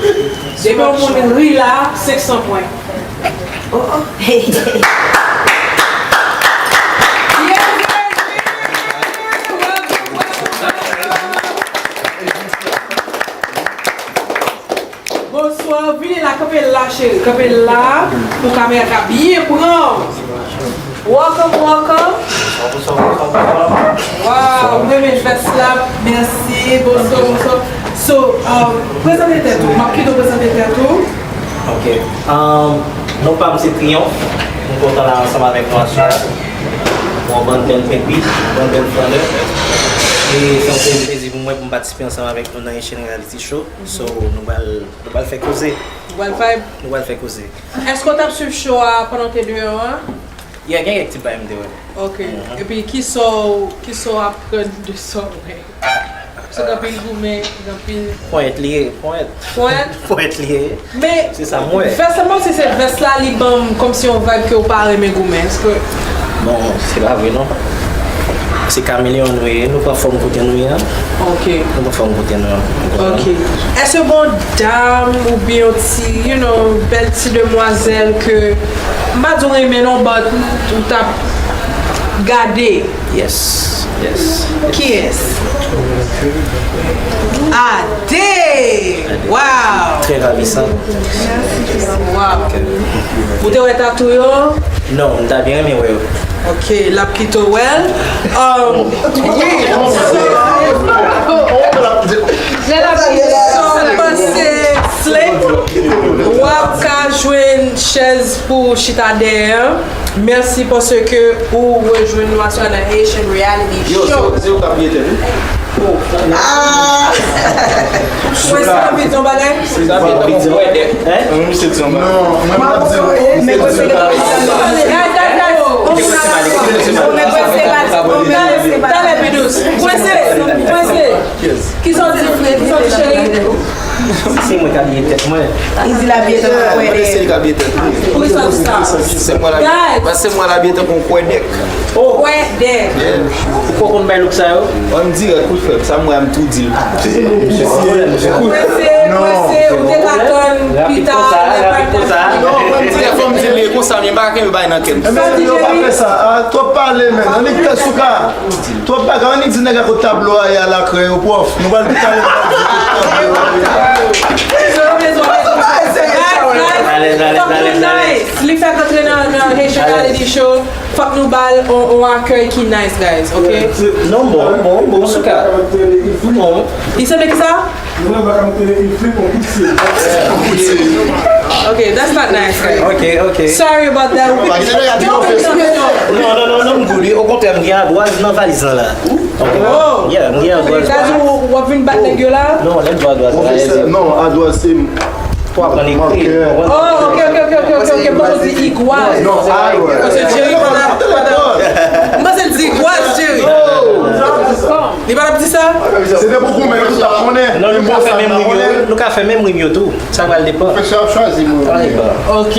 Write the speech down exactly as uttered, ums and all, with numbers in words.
Depi yon moun ri la, senk san pwen. Oh, oh. Bonswa, vini la, kanpe la, cheri. Kanpe la, pou kamera ka byen pran. Welcome, welcome. Wow, m renmen vès la. Mèsi, bonswa, bonswa. So, um, prezante tèt ou. M ap kite w prezante tèt ou. Ok. Um, non pa m se Triyonf. M kontan la ansanm avèk nou aswè a. Yon bann bèl pèpi, yon bann bèl flannè. E se yon plezi pou mwen pou m patisipe ansanm avèk nou nan Haitian Reality Show. So, nou pral, nou pral fè koze. Nou pral vibe. Nou pral fè koze. Èske w t ap swiv show a pandan w te deyò a? Yeah, gen kèk ti bagay m te wè. Ok. Mhm. Epi, kisa w, kisa w aprann de sa w wè? Se gen anpil goumen, gen anpil. Ponyèt li ye, ponyèt. Ponyèt? Ponyèt li ye. Men, se sa m wè. Vès la, m panse se vès la, li ban m kòmsi yon vibe ke w pa renmen goumen. Èske Bon, se pa vre non. Se kameleyon nou ye, nou pran fòm kote nou ye a. Ok. Nou pran fòm kote nou ye a. Ok. Èske gon dam oubyen yon ti, you know, bèl ti demwazèl ke, m pa di w renmen non, but ou t ap gade? Yes, yes. Kiyès? Ade! Wow! Trè ravisan. Wow! Ou te wè tatou yo? Non, m ta byen renmen wè yo. Ok, l ap kite w wè l. Um, wi. So, m panse, Slay, w ap ka jwenn chèz pou w chita dèyè. Mèsi paske ou rejwenn nou aswè nan Haitian Reality Show. Yo, se, se ou k ap mete, wi. Ah! Mwen se anvi di yon bagay? Hein? Mwen se di yon bagay. Non, mwen pa di. Guys, guys, guys. Talè, pi dous. Kwense, kwense. Kisa w di, kisa w di, cheri? Se mwen k abiye tèt mwen. Li di l abiye tèt mwen, mwen de. Se li k abiye tèt mwen. Poukisa w di sa? Se mwen la, guys, se mwen la abiye tèt mwen kwè dèk. Oh! Kwè dèk. Yeah. Ou poko konn bay look sa yo? An dirèk, wi frè m, sa m wè a m tou di l. Kwense, kwense, ou te ka tann pita, lè pa t ap. Non, mwen m di, fò m di l, e konsa, men m pa ka kenbe bay nan kè m. Sa di yo pa fè sa, ah, twòp pale, men. Annik fè souka. Twòp bagay, annik di nèg la kot tablo a ye a la krè yo, pwòf. Nou pral di talè. Alèz, alèz, alèz, alèz. Li fèk antre nan, nan Haitian Reality Show. Fòk nou ba l on, on akèy ki nice, guys, ok? Non, bon, bon, bon, souka. Bon. Li sanble ki sa? Mwen pa ka monte, li flip on kout fil. Ok, that's not nice, guys. Ok, ok. Sorry about that. Non, non, non, non, m good, wi. Okontrè, m gen adwaz nan valiz lan la. Oh! Yeah, m gen adwaz. Sa di w, w ap vin bat nèg yo la? Non, lè m di adwaz la, non, adwaz se pou aprann ekri. Oh, ok, ok, ok, ok, ok, ok, ok, m panse w di igwaz. Non, adwaz. Paske Jerry pa la, pa la. M panse l di igwaz, Jerry. Li pa t ap di sa? Se te pou goumen, nou tout ap konnen. Non, nou ka fè menm rim yo, nou ka fè menm rim yo tou. Sa pral depann. Pwofesè ap chwazi mo. Sa depann. Ok.